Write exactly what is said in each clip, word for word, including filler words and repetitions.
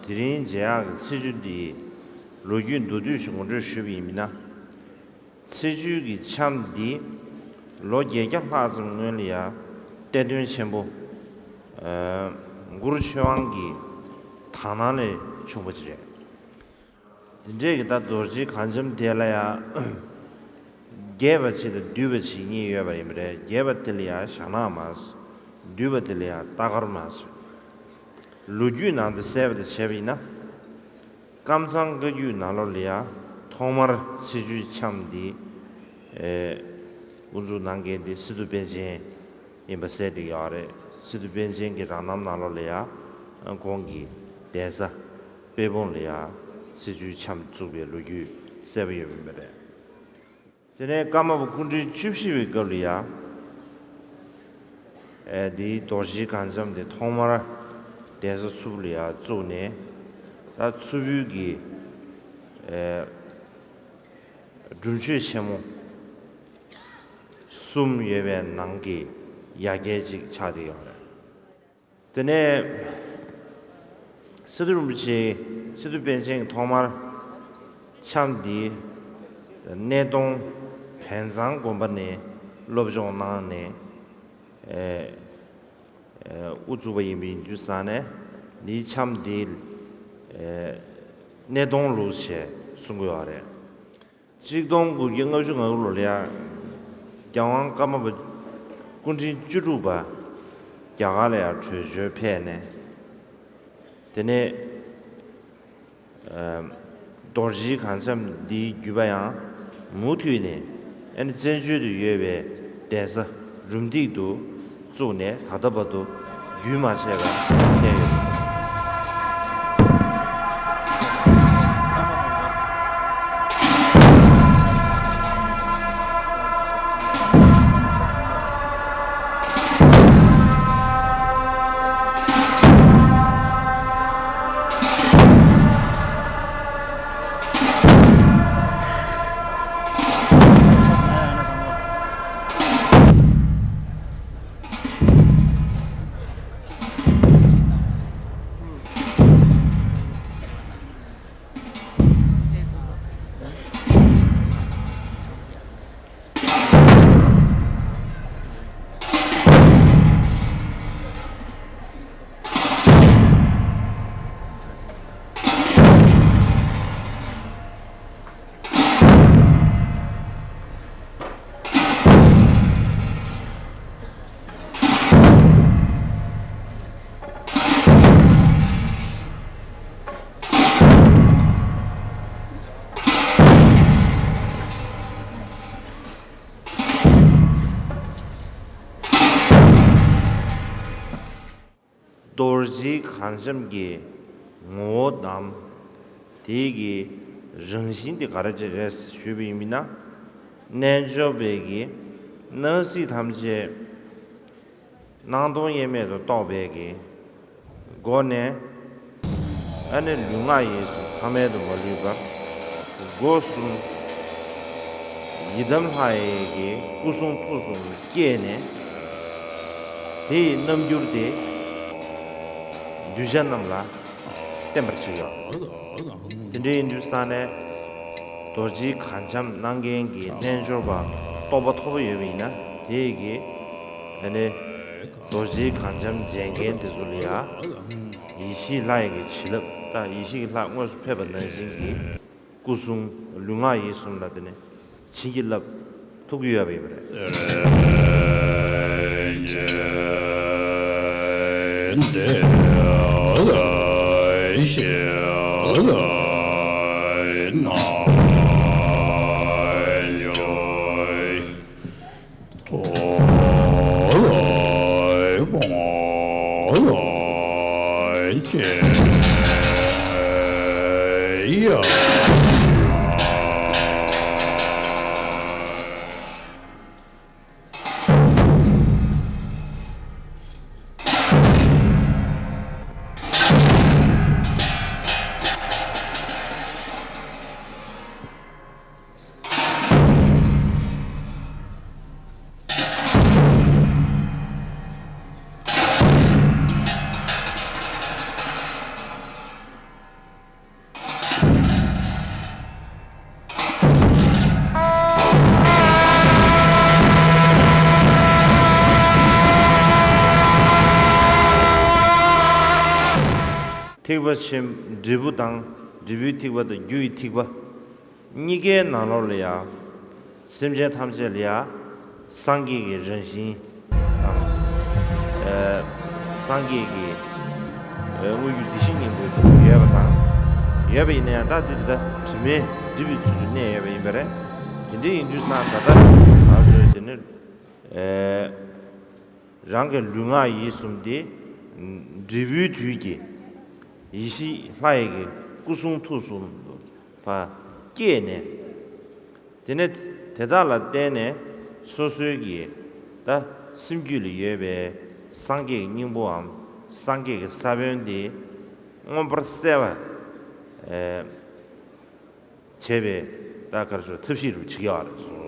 དེ་རིང་མཇལ་ཡག་གི་ཚེས་བཅུ་འདི་ལོ་རྒྱུས་མདོར་བསྡུས་ཤིག་ངོ་སྤྲོད་ཞུས་པ་ཡིན་ན། ཚེས་བཅུའི་གི་འཆམ་འདི་ལོ་བརྒྱད་བརྒྱ་ལྷག་ཙམ་སྔོན་ལ་ཡང་གཏེར་སྟོན་ཆེན་པོ་གུ་རུ་ཆོས་དབང་གི་དག་སྣང་ལས་བྱུང་བ་ཅིག་རེད། འདི་འདྲས་ཀྱི་ད་རྡོ་རྗེ་གངས་ཅན་དེ་ལ་ཡང་རྒྱས་པ་ཅིག་དང་བསྡུས་པ་ཅིག་གཉིས་ཡོད་པ་ཡིན་པ་རེད། རྒྱས་པ་དེ་ལ་ཡང་ཞྭ་ནག་མ་ཟེར། བསྡུས་པ་དེ་ལ་ཡང་རྟ་དཀར་མ་ཟེར། ལོ་རྒྱུས་ནང་དུ་གསལ་བ་དང་བྱས་པ་ཡིན་ན། ཀམ་ཚང་བཀའ་བརྒྱུད་ནང་ལོགས་ལ་ཡང་ཐོག་མར་ཚེས་བཅུའི་འཆམ་འདི་ཨེ་དབུ་འཛུགས་གནང་མཁན་འདི་སི་ཏུ་པཎ་ཆེན་ཡིན་པ་གསལ་བསྡད་ཡོད་རེད། སི་ཏུ་པཎ་ཆེན་གྱི་རང་རྣམ་ནང་ལོགས་ལ་ཡང་ཁོང་གི་གདན་ས་དཔལ་སྤུངས་ལ་ཡང་ཚེས་བཅུའི་འཆམ་བཙུགས་པའི་ལོ་རྒྱུས་གསལ་པོ་ཡོད་པ་ཡིན་པ་རེད། དེ་ནས་ཀརྨ་པ་སྐུ་ཕྲེང་བཅུ་བཞི་པའི་སྐབས་ལ་ཡང་ཨེ་འདིའི་རྡོ་རྗེ་གངས་ཅན་དེ་ཐོག་མར་གདན་ས་སུབ་ལ་ཡང་བཙུགས་ནས། ད་མཚུར་ཕུའི་གི་ཨེ་སྒྲུབ་མཆོད་ཆེན་མོ་གསུམ་ཡོད་པའི་ནང་གི་ཡ་གྱལ་ཅིག་ཆགས་བསྡད་ཡོད་རེད། དེ་ནས་སི་ཏུ་རིན་པོ་ཆེ་སི་ཏུ་པཎ་ཆེན་གྱིས་ཐོག་མར་འཆམ་འདི་སྣེ་གདོང་བན་ཚང་དགོན་པ་ནས་སློབ་སྦྱོང་གནང་ནས་ཨེ་ཨེ་དབུ་བཙུགས་པ་ཡིན་པ་ཡིན་དུས་ཙང་ནས། འདིའི་འཆམ་འདི་ཨེ་སྣེ་གདོང་ལུགས་ཞེས་གསུང་གི་ཡོད་རེད། གཅིག་སྟོང་དགུ་བརྒྱ་ལྔ་བཅུ་ང་དགུ་ལོ་ལ་ཡང་རྒྱལ་དབང་ཀརྨ་པ་སྐུ་ཕྲེང་བཅུ་དྲུག་པ་རྒྱ་གར་ལ་ཡང་བྲོས་བྱོལ་ཕེབས་ནས། དེ་ནས་ཨ་རྡོ་རྗེ་གངས་ཅན་འདིའི་བརྒྱུད་པ་ཡང་མུ་མཐུད་ནས་ཨ་ནི་བཙན་བྱོལ་དུ་ཡོད་པའི་གདན་ས་རུམ་བཏེག་ཏུ་བཙུགས་ནས་ད་ལྟ་བར་དུ་རྒྱུན་མ་ཆད་པར་བསྟེན་ཡོད། རྡོ་རྗེ་གངས་ཅན་གྱི་ངོ་བོ་དང་། དེའི་གི་རང་བཞིན་དེ་ག་རེ་ཅིག་རེད་ཞུས་པ་ཡིན་ན། རྣལ་འབྱོར་པའི་གི་སྣང་སྲིད་ཐམས་ཅད་སྣང་སྟོང་དབྱེར་མེད་དུ་རྟོགས་པའི་གི་སྒོ་ནས། ཨ་ནི་ལུས་ངག་ཡིད་གསུམ་ཐ་མལ་དུ་མ་ལུས་པར། སྒོ་གསུམ་ཡི་དམ་ལྷ་ཡི་གི་སྐུ་གསུང་ཐུགས་གསུམ་ལ་སྐྱེས་ནས། དེ་ཡི་རྣམ་འགྱུར་དེ་གདུལ་བྱ་རྣམས་ལ་བསྟན་པར་བྱེད་ཡོད། དེ་འདྲ་ཡིན་དུས་ཙང་ནས་རྡོ་རྗེ་གངས་འཆམ་གནང་མཁན་གྱི་རྣལ་འབྱོར་པ་རྟོགས་པ་མཐོ་པོ་ཡོད་པ་ཡིན་ན། དེ་ཡི་གི་ཨ་ནི་རྡོ་རྗེ་གངས་འཆམ་མཇལ་མཁན་དེ་ཚོ་ལ་ཡང་ཡེ་ཤེས་ལྷ་ཡི་གི་བྱིན་རླབས། ད་ཡེ་ཤེས་ཀྱི་ལྷ་དངོས་སུ་ཕེབས་པ་ནང་བཞིན་གྱི་སྐུ་གསུང་ལུས་ངག་ཡིད་གསུམ་ལ་དེ་ནི་བྱིན་གྱིས་བརླབས་ཐུབ་ཀྱི་ཡོད་པ་ཡིན་པ་རེད། ཐེག་པ་ཆེན། འབྲས་བུ་དང་འབྲས་བུའི་ཐེག་པ་དང་རྒྱུ་ཡི་ཐེག་པ་གཉིས་ཀའི་ནང་ལོགས་ལ་ཡང་སེམས་ཅན་ཐམས་ཅད་ལ་ཡང་སངས་རྒྱས་ཀྱི་རང་བཞིན། ཨ། ཨ། སངས་རྒྱས་ཀྱི་ཨ་དངོས་རྒྱུ་བདེ་གཤེགས་སྙིང་པོའི་ཐུགས་ཡོད་པ་དང་། ཡོད་པ་ཡིན་ན་ཡང་ད་འདི་ད་དྲི་མས་སྒྲིབ་པའི་ཚུལ་དུ་གནས་ཡོད་པ་ཡིན་པ་རེད། དེ་འདྲ་ཡིན་དུས་ཙང་ད་ལྟ་ང་ཚོས་དེ་ནི་ཨ་རང་གི་ལུས་ངག་ཡིད་གསུམ་དེ་འབྲས་བུའི་དུས་ཀྱི་ཡེ་ཤེས་ལྷ་ཡི་གི་སྐུ་གསུང་ཐུགས་གསུམ་དུ་ཕར་བསྐྱེད་ནས། དེ་ནས་དེ་དག་ལ་བརྟེན་ནས་སོ་སོའི་གི་ད་སེམས་རྒྱུད་ལ་ཡོད་པའི་སངས་རྒྱས་ཀྱི་སྙིང་པོའམ་སངས་རྒྱས་ཀྱི་ས་བོན་དེ་མངོན་པར་གསལ་བར་ཨེ་བྱེད་པའི་ད་ག་རེ་ཟེར་ཐབས་ཤེས་རུ་བྱེད་ཀྱི་ཡོད་རེད།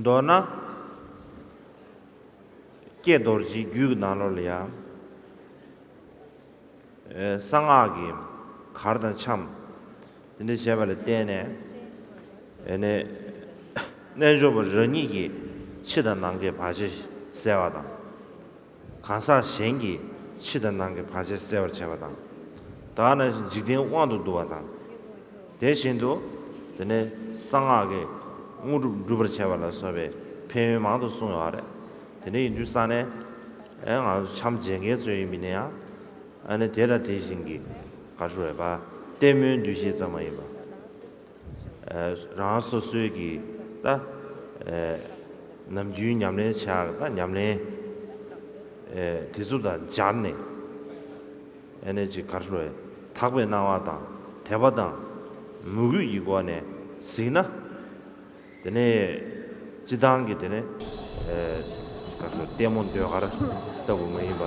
མདོར་ན། ཀྱེ་རྡོ་རྗེའི་རྒྱུད་ཀྱི་ནང་ལོགས་ལ་ཡང་། ཨེ། གསང་སྔགས་ཀྱི་གར་དང་འཆམ། དེ་འདྲ་བྱས་པ་ལ་བརྟེན་ནས། ཨེ་ནས། རྣལ་འབྱོར་པ་རང་ཉིད་ཀྱིས་ཕྱི་དང་ནང་གི་བར་ཆད་སེལ་བ་དང་། གང་ཟག་གཞན་གྱིས་ཕྱི་དང་ནང་གི་བར་ཆད་སེལ་བར་བྱེད་པ་དང་། ད་ག་ནང་བཞིན་འཇིག་རྟེན་དབང་དུ་འདུ་བ་དང་། དེ་བཞིན་དུ། དེ་ནས་གསང་སྔགས་ཀྱི་དངོས་གྲུབ་འགྲུབ་པར་བྱེད་པ་ལ་སོགས་པའི་ཕན་ཡོན་མང་དུ་གསུངས་ཡོད་རེད། དེ་འདྲ་ཡིན་དུས་ཙང་ནས། ཨེ། ང་ཚོ་འཆམ་མཇལ་མཁན་ཚོ་ཡིན་མིན་ན་ཡང་། ཨ་ནི་དེ་དང་དེ་བཞིན་གྱི་ག་རེ་ཟེར་བ། ལྟད་མོའི་འདུ་ཤེས་ཙམ་མ་ཡིན་པ། ཨེ། རང་སོ་སོའི་གི་ད། ཨེ། ནམ་རྒྱུན་ཉམས་ལེན་བྱ་ད་ཉམས་ལེན། ཨེ། དེ་ཚོ་དང་སྦྱར་ནས། ཨ་ནི་ཅིག་ག་རེ་ཟེར་བ། དག་པའི་སྣང་བ་དང་དད་པ་དང་མོས་གུས་ཀྱི་སྒོ་ནས་གཟིགས་ན། དེ་ནས་སྤྱིར་བཏང་གི་དེ་ནས། ཨེ། ག་རེ་ཟེར། ལྟད་མོ་ཟློས་གར་ལྟ་བུ་མ་ཡིན་པ།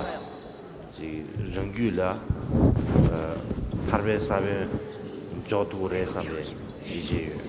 ཅིག་རང་རྒྱུད་ལ། ཨ། ཐར་པའི་ས་བོན་འཇོག་ཐུབ་ཀྱི་རེད་བསམ་པའི་ཡིད་ཆེས་ཡོད།